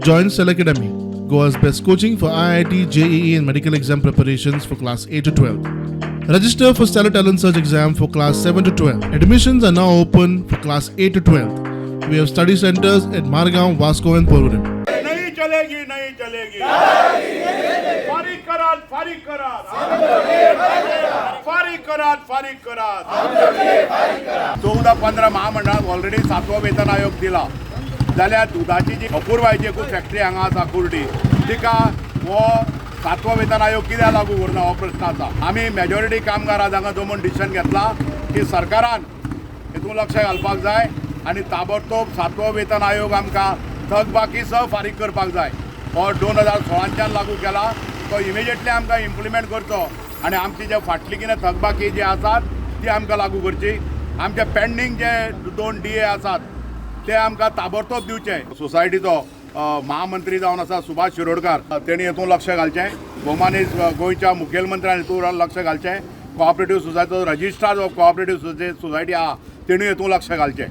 Join Cell Academy, Goa's best coaching for IIT, JEE, and medical exam preparations for class 8 to 12. Register for Stellar Talent Search exam for class 7 to 12. Admissions are now open for class 8 to 12. We have study centers at Margaon, Vasco, and Porvorim. नहीं चलेगी, नहीं चलेगी. फारीक करात, फारीक करात, फारीक करात, फारीक करात. 14-15 महामंडळात ऑलरेडी सातवो वेतन आयोग दिला जाल्यार दुदाची जी अपुरबायेची एकूच फॅक्टरी हांगा आसा कुर्डी, तिका हो सातवो वेतन आयोग कित्याक लागू करुना हो प्रश्न आसा. आमी मेजॉरिटी कामगार आज हांगा जमून डिसिजन घेतला की सरकारान हितून लक्ष घालपाक जाय आनी ताबडतोब सातवो वेतन आयोग आमकां थकबाकी सह फारीक करपाक जाय. हो 2016च्यान लागू केला, तो इमिजिएटली आमकां इम्प्लिमेंट करचो आनी आमची जे फाटली कितें थकबाकी जी आसात ती आमकां लागू करची. आमचे पेंडींग जे दोन डीए आसात ते आमकां ताबडतोब दिवचे. सोसायटीचो महामंत्री जावन आसा सुभाष शिरोडकार, तेणी हितून लक्ष घालचें. भोवमानी गोंयच्या मुखेलमंत्र्यान हितून लक्ष घालचें. कोऑपरेटीव सोसायटीचो रजिस्ट्रार ऑफ कोऑपरेटीव सोसायटी आहा, तेणी हितून लक्ष घालचें.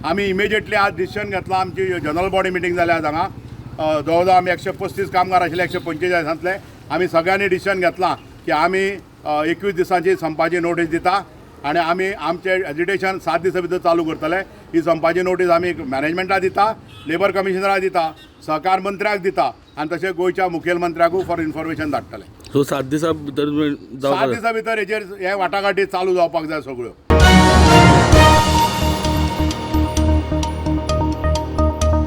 आमी इमिजिएटली आज डिसिजन घेतला. आमची जनरल बॉडी मिटींग जाल्या आज हांगा. जवळ जवळ आमी 135 कामगार आशिल्ले 145तांतले. आमी सगळ्यांनी डिसिजन घेतलां की आमी 21 दिसांची संपाची नोटीस दिता आनी आमी आमचे एजिटेशन 7 दिसां भितर चालू करतले. ही संपाची नोटीस आमी मॅनेजमेंटाक दिता, लेबर कमिशनराक दिता, सहकार मंत्र्याक दिता आनी तशें गोंयच्या मुखेलमंत्र्याकूय फॉर इन्फॉर्मेशन धाडटले. सो 7 दिसां भितर तुमी 7 जावपाक जाय. दिसां भितर हेजेर हे वाटाघाटी चालू जावपाक जाय सगळ्यो.